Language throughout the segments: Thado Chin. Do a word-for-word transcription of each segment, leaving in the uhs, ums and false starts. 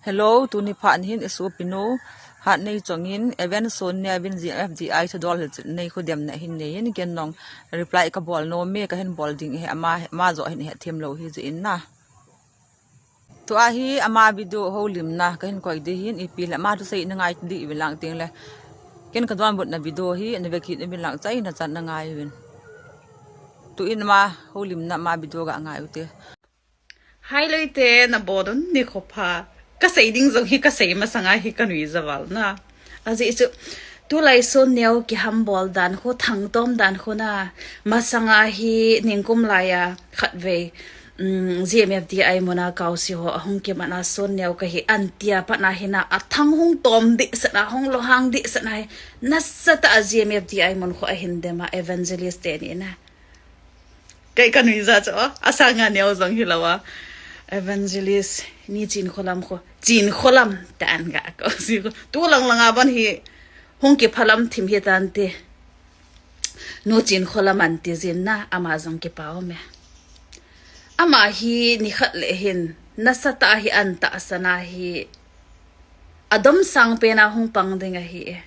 Hello, tuni phat hin i sopinu Hatneichong in Evan Sonia vin G M F D I thudol hilchetna nei khu demna hin nei in, ken jong reply ka bol nom e, ka hin bol ding e, ama, ama joh hin hethem lou hijeh in na. Tua hi ama video houlimna ka hin koi ding hin, ipi le ama thusei na ngai ding uvin lang teng le, ken ka donbutna video hi na ve kit uvin lang, chaina chan na ngai uvin. Tuin ama houlimna ama video ga ngai ute. Hai Loite, na bol un ni khopha. Ka sei ding jong hi ka sei masanga hi ka nuija val na. Ajeh chu, tulai Sonneo kihambol dan khu, thangtom dan khu na, masanga hi ningkum laiya khatvei, um, G M F D I muna Kausi ho ahung kimat na, Sonneo kahi an tia pat na hi na, athang hung tom dehset na, hung lunghang dehset na hi, nasatah a G M F D I mun khu ahin dem a, evangelist teni na. Kei ka nuija chu, o, asanga neo jong hilou a. Evangelist Ni Chinkholam khu. Chinkholam tan ga ko si khu. Tu lang langa ban hi hung kiphalam thim hitante. Nu Chinkholam anti jin na, ama jong kipa um e. Ama hi nikhat le hin, nasatah a hi an tahsan a hi, adomsang pen a hung pang ding ahi e.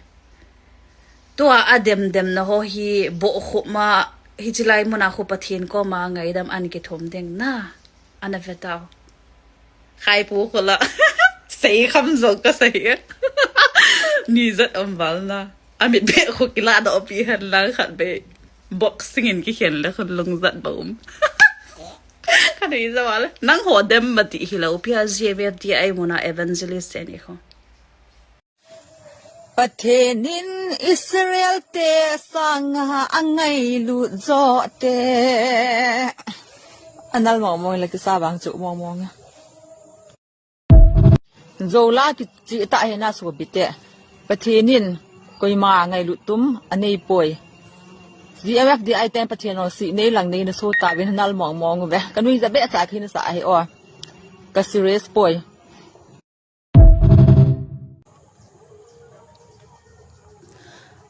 Tua ademdemna ho hi bohkhup ma, hiche lai muna khu Pathen koma ngaidam an kithum ding na, ana ve tau. Khaipu khola. Sei kham jong ka sei e. Ni jat um val na. Amit beh khu kilah doh pi hen lang khat beh. Boxing in kikhen le khun lung jat ba um. Ka nuija val. Nangho dem mati hilou pi a, G M F D I muna evangelist teni khu. Pathen in Israel te sanga angailut joh te. Anal mong mong le kisa vang chu mong mong. Jou la kichi ta he na so bite. Pathen in koima ngailut tum anei poi. G M F D I ten Pathen lungset nei lang nei na so ta vin, anal mong mong ve. Ka nuija behseh a ka hin sa ahi o. Ka serious poi.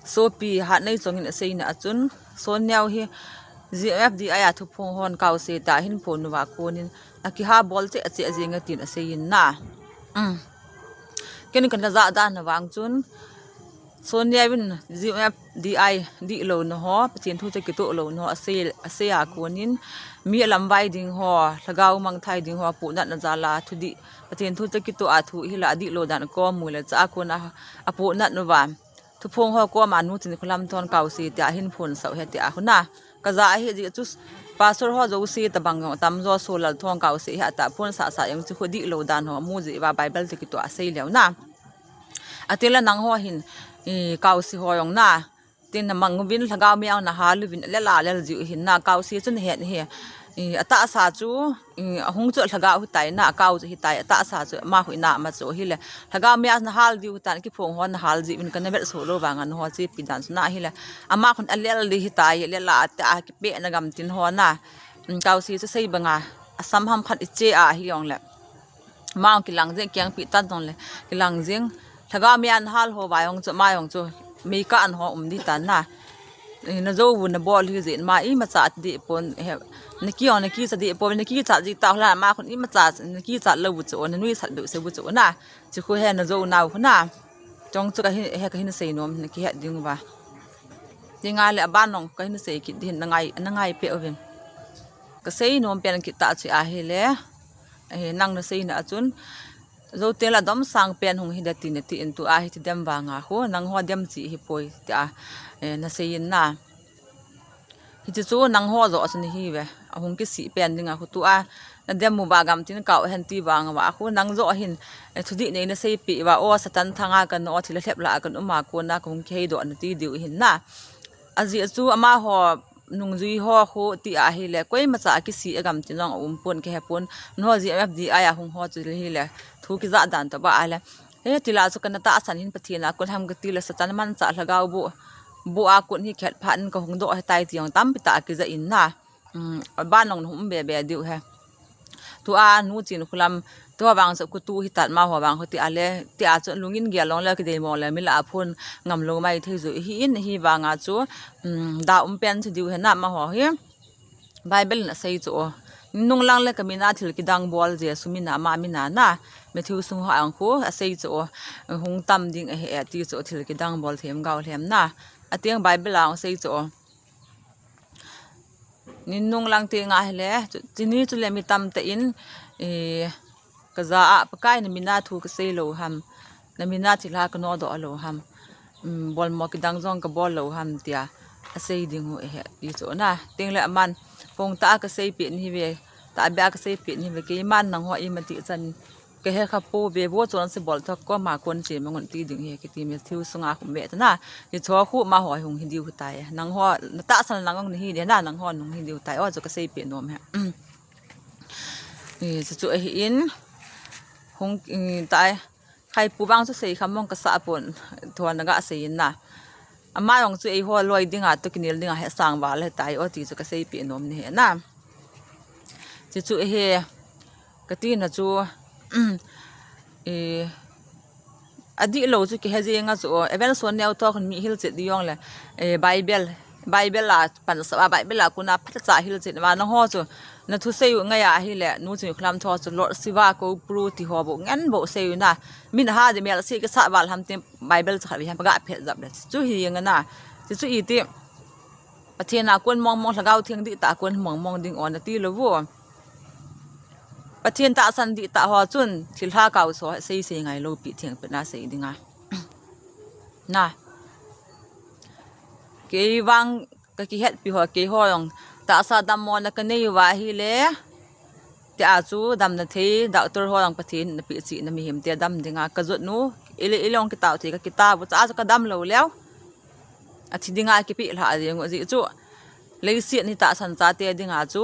Sopi Hatneichong in aseina a chun, Sonneo hi G M F D I a thuphong hon Kausi ta hin phon uva konin, akiha bol cheh cheh jeng e tin asei in na. Um. Ken kana ja dan na vang chun, Sonneo vin G M F D I dihlouna ho, Pathen thu chu kitoh louna ho, asei, asei a konin, mi alamvai ding ho, lhagao mangthai ding ho, apohnatna jal a, thudih, Pathen thu chu kitoh a thu hila adihlou dan kom mu le cha a kona apohnat uva. Thuphong ho koma Nu Chinkholam thon Kausi tia hin phon sah u he tia khu na. Ka ja ahi jeh chu pastor ho jouse tabang jong atam jo, Solal thon Kausi hi ata phon sah sah jong chu khu dihlou dan ho mu jeh uva Bible te kitoh a asei leu na. Atile nangho hin, i, Kausi ho jong na. Tin na mang uvin lhagao mei a na hal uvin le la lel jiu hin na, Kausi chu na het hi. I, atahsa chu, i, ahung chu lhagao hitai na, Kau chu hitai, atahsa chu ama khu ina ma chu hile. Lhagao mei a na hal diu tan kiphong ho na hal jiu vin kana vet so lou vang a nangho chepi dan chu na hile. Ama khun alel di hitai, le la ta kipehna gam tin ho na. Mm, Kausi chu sei banga, asam ham khat i che a hi jong le. Ama kilang jeng, kiang pi tan jong le, kilang jeng. Lhagao mei a na hal ho va jong chu, ama jong chu, mei ka an ho um di tan na. Eh, na jou u na bol hi jeh in ama imacha ati deh pon, he, na ki jong na kicha deh pon, na kicha ji ta hla, ama khun imacha, na kicha lou u chu, na nuisat beu se u chu na. Chu khu he na jou nau khu na. Chong chu ka hin, he ka hin sei nom, na kihet ding uva. Ti nga le aban jong ka hin sei kit din na ngai, na ngai pe uvin. Ka sei nom pen kit ta chu ahile. Eh, nang na seina a chun, Zote la domsang pen hung hi da ti na ti in tua hi ti dem vanga khu, nangho dem chi hi poi tia, eh, na sei in na. Hiche chu nangho jo a chun hi ve, ahung kisih pen dinga khu tua, na dem mu ba gam tin kau hen ti vanga va khu, nang jo hin, eh, thudih nei na seipi va, o Satan thanga kan o thil a lhep la kan um a kona ka hung kihei doh na ti diu hin na. Ajeh chu amaho, nungjui ho khu ti ahile, koimacha kisih a gam tin jong a um pon, kihe pon, nangho G M F D I a hung ho chu hile, thu kija dan tobang ahile. He, tila chu kana tahsan hin Pathen a kon ham kati le Satan manchah lhagao bu, bu a kon hi khet phat in ka hung doh hitai ti jong tampi tah a kija in na. Um, aban jong na hung be be diu he. Tua Nu Chinkholam, tua vang chu kutu hi tat ma ho vang ho ti ale, ti a chu lungin gel long le kidei mong le mi la a phun ngam lou mai thei ju hi in hi vanga chu, um, da um pen chu diu he na amaho hi. Bible in asei chu o. Nung lang le ka mina thil kidang bol Jesu mina ama mina na. Matthew sung ho ang khu asei chu, hung tam ding ahi e ti chu thil kidang bol them gau lhem na. Ateng Bible ang sei chu. Nin nung lang te nga hile, chu, chini chu le mi tam te in, eh, ka ja a Pakai na mina thu ka sei lo ham, na mina thilha ka nodoh lo ham, um, bol mo kidang jong ka bol lo ham tia, asei ding u ahi, ti chu na. Teng le aman, pong ta ka sei peh ni ve, ta bia ka sei peh ni ve, keiman nangho ima ti chan, ka he kha pou ve, vo chon se bol thak ko ma kon che mangun ti ding hi, kiti Matthew sunga khu ve ta na. Hicho khu ma ho hung hi diu tai. Nangho, na tahsan lang ong ni hi de na, nangho nung hi diu tai. O chu ka sei peh nom e. Ni, chu chu ahi in, hung, i, tai. Khai pu bang chu sei kha mong ka sa pon, thon na ga sei in na. Ama jong chu eiho loi dinga, to kinel dinga, he sang val he tai, o ti chu ka sei peh nom ni he na. Chu chu he, ka tina chu, e, adih lo chu kihe jeng a chu, Evangelist Neo to khun mi hilchet di jong le, e, Bible, Bible a pan sa, Bible a kuna phat cha hilchet va nangho chu, na thu sei u ngai a hile, nu chu klam tho chu Lord Shiva ko Pru ti ho bo ngen bo sei u na, min ha de mel sei ka sa val ham te Bible cha kha vi ham ga phet jap le chu hi nga na, chu chu i ti. Pathen a kon mong mong, Lhagao Theng dihtah a kon mong mong ding o na ti lo vo. Pathen tahsan dihtah ho chun, thilha kau so, sei sei ngai lo pi theng pe na sei ding a. Na. Kei vang ka kihetpi ho, kei ho jong tahsa dammo na ka nei uva hile. Tia chu damna thei, doctor ho jong Pathen na pi chi na mihem te dam ding a, ka jot nu, ile, ile jong kitao thei, ka kitao, cha chu ka dam lo leo. Athi dinga kipe lha jeng u ji chu. Leiset ni tahsan chate dinga chu.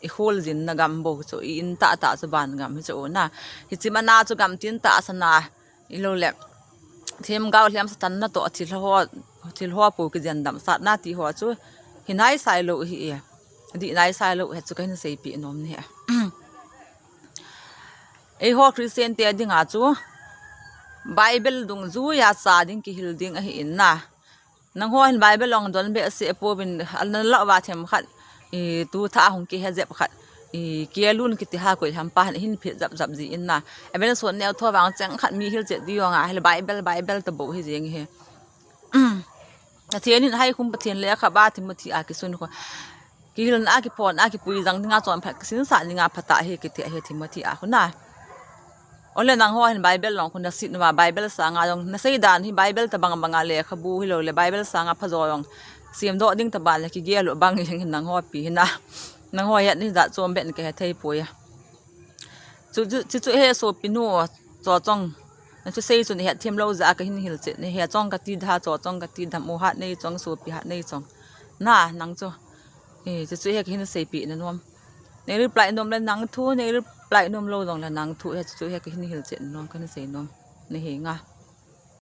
I khol jin na gam bo chu. I in tah tah chu van gam hi chu na. Hichi mana chu gam tin tahsan a. I lo le. Themgao lhem Satan na to thil ho, thil ho po kijen dam sat na ti ho chu. Hi nai sai lo hi e. Di nai sai lo he chu ka hin sei pi nom ni he. Eiho Christian te dinga chu. Bible dungjuia cha ding kihil ding ahi in na. Nangho hin Bible ong don behseh pouvin, ana lau va themkhat, i, tu tha hung kihe jep khat, i, kialun kiti ha koi ham pa hin phet jap jap ji in na. Evangelist Neo tho vang cheng khat mi hilchet di jong a, hile Bible, Bible ta bo hi jeng hi. Pathen in hai khum Pathen lekha ba Timothy a kisun kho. Kihilna a kiphon a kipui jang dinga chonphat kisinsa dinga phatah hi kiti ahi Timothy a khun a. Ole nangho hin Bible long khun na sit uva Bible sanga jong na sei dan hi Bible ta bang banga lekhabu hi lo le Bible sanga phajo jong. Semdoh ding ta ban le kigel u bang jeng hin nangho pi hin a. Nangho hetna hi jat chom ben ka he thei poi a. Chu, chu, chu, chu he sopi nu, cho chong. Na chu sei chu ni het them lo ja ka hin hilchet ni he chong ka ti da, cho chong ka ti da, mu hat nei chong, sopi hat nei chong. Na, nang chu. E, chu chu he ka hin sei pi na nom. Nei reply nom le nang thu, nei reply nom lo jong le nang thu, he chu chu he ka hin hilchet nom, ka hin sei nom. Ni he nga.